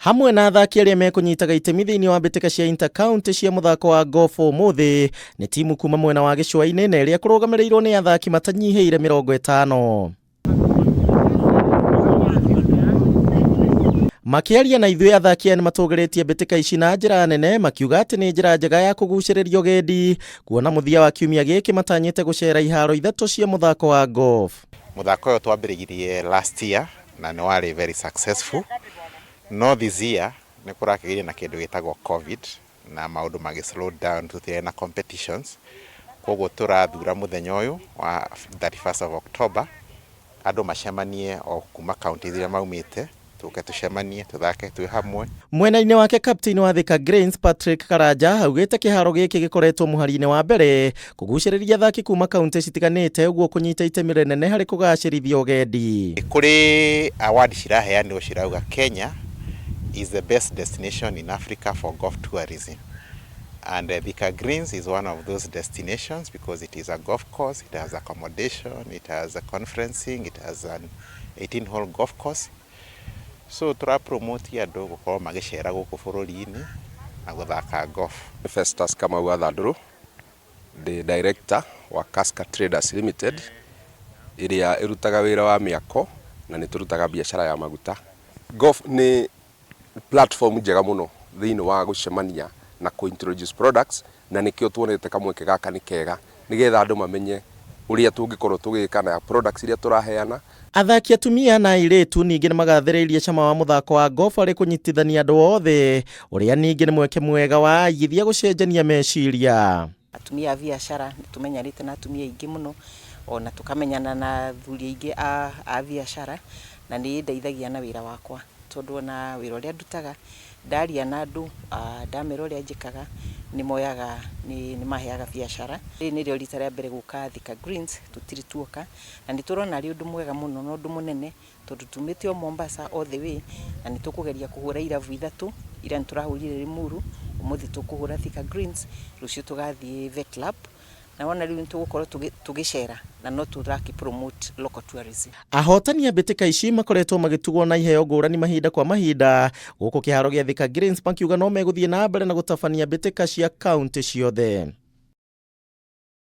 Hamwe na athaki arĩa mekũnyitaga itemi thĩinĩ wa mbĩtĩka cia inter-county cia mũthako wa golf ũmũthĩ nĩ timu kuma mwena wa gĩcũa-inĩ na ĩrĩa kũrũgamĩrĩirwo nĩ athaki matanyihĩire 50. Makĩaria na ithuĩ athaki aya nĩmatũgĩrĩtie mbĩtĩka ici na njĩra nene makiuga atĩ nĩ njĩra njega ya kũgucĩrĩria ũgendi kuona mũthia wa kiumia gĩkĩ matanyĩte gũcera iharo ithatũ cia mũthako wa golf. Mũthako ũyũ twambĩrĩirie last year na nĩ warĩ very successful, no this year nĩ kũrakĩgĩire na kĩndũ gĩtagwo Covid na maũndũ magĩ slow down, tũtirarĩ na competitions, koguo tũrathura mũthenya ũyũ wa 31st of October andũ macemanie o kuma county iria maumĩte, tũke tũcemanie tũthake twĩ hamwe. Mwena-inĩ wake kapteni wa Thika Greens Patrick Karanja augĩte kĩharo gĩkĩ gĩkoretwo mũhari-inĩ wa mbere kũgucĩrĩria athaki kuma kaunti citiganĩte ũguo kũnyita itemi rĩnene harĩ kũgacĩrithia ũgendi. Kũrĩ award ciraheanwo cirauga Kenya is the best destination in Africa for golf tourism and Thika Greens is one of those destinations because it is a golf course, it has accommodation, it has a conferencing, it has an 18 hole golf course. So tũra promote andũ gũkorwo magĩcera gũkũ bũrũri-inĩ na gũthaka golf. Festus Kamau wa Thandũrũ, ndĩ director wa Kaska Traders Limited ĩrĩa ĩrutaga wĩra wa mĩako na nĩ tũrutaga biacara ya maguta. Golf nĩ platform njega mũno thĩinĩ wa gũcemania na kũ introduce products na nĩkĩo tuonete kamweke gaka nĩ kega nĩgetha andũ mamenye ũrĩa tũngĩkorwo tũgĩka na products iria tũraheana. Athaki atumia na airĩtu ningĩ nĩmagathĩrĩirie cama wa mũthako wa golf harĩ kũnyitithania andũ othe ũrĩa ningĩ nĩ mweke mwega wa aigithia gũcenjania meciria. Atumia a biacara nĩ tũmenyanĩte na atumia aingĩ mũno ona tũkamenyana na athuri aingĩ a biacara na nĩ ĩndeithagia na wĩra wakwa tondũ ona wĩra ũrĩa ndutaga ndaria na andũ, ndamera ũrĩa njĩkaga nĩ moyaga, nĩ maheaga biacara. Rĩrĩ nĩrĩo rita rĩa mbere gũka Thika Greens, tũtirĩ tuoka na nĩ tũrona arĩ ũndũ mwega mũno na ũndũ mũnene tondũ tumĩte o Mombasa all the way na nĩ tũkũgeria kũhũra irabu ithatũ, ira nĩ tũrahũrire Limuru, ũmũthĩ tũkũhũra Thika Greens, rũciũ tũgathiĩ Vet Lab na wona rĩu nĩ tũgũkorwo tũgĩcera na no tũrakĩ promote local tourism. Ahotani a mbĩtĩka ici makoretwo magĩtugwo na iheo ngũrani mahinda kwa mahinda gũkũ kĩharo gĩa Thika Greens makiuga no megũthiĩ na mbere na gũtabania mbĩtĩka cia kaunti ciothe.